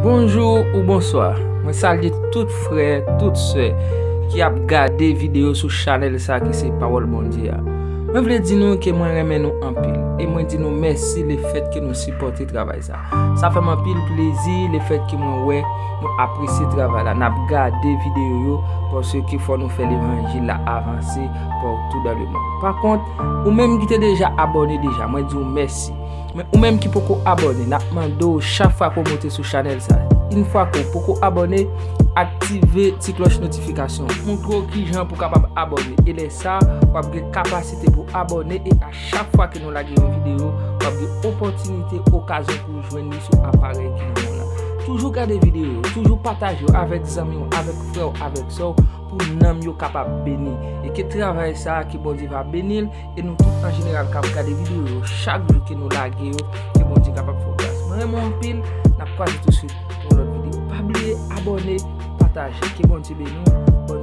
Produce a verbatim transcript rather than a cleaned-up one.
Bonjou ou bonswa. Mwen salye tout frè, tout sè ki ap gade videyo sou chanèl sa ki se Pawòl Bondye a. Mwen vle di nou ke mwen renmen nou anpil e mwen di nou mèsi lefèt ke nou sipòte travay sa. Sa fè m anpil plezi lefèt ke mwen wè nou apresye travay la, n ap gade videyo yo, paske fò nou fè levanjil la avanse partou dans le monde. Pa kont, ou menm ki te deja abòne deja, mwen di w mèsi. Men ou menm ki poko abòne, n ap mande w chak fwa ke w monte sou chanèl sa. Yon fwa ke w poko abòne, aktive ti klòch notifikasyon. Montre w kijan pou w kapab abòne. E lè sa, w ap gen kapasite pou abòne e a chak fwa ke nou lage yon videyo, w ap gen opòtinite, okazyon pou w jwenn li sou aparèy ki nan men w lan. Toujou gade videyo yo, toujou pataje yo avèk zanmi w, avèk frè w, avèk sè w, pou nanm yo kapab beni. E ke travay sa a, ke Bondye va beni l, e nou tout an jeneral k ap gade videyo yo chak jou ke nou lage yo, ke Bondye kapab fè w gras. Mwen renmen w anpil, n ap kwaze touswit pou yon lòt videyo. Pa bliye abòne, pataje. Ke Bondye beni w.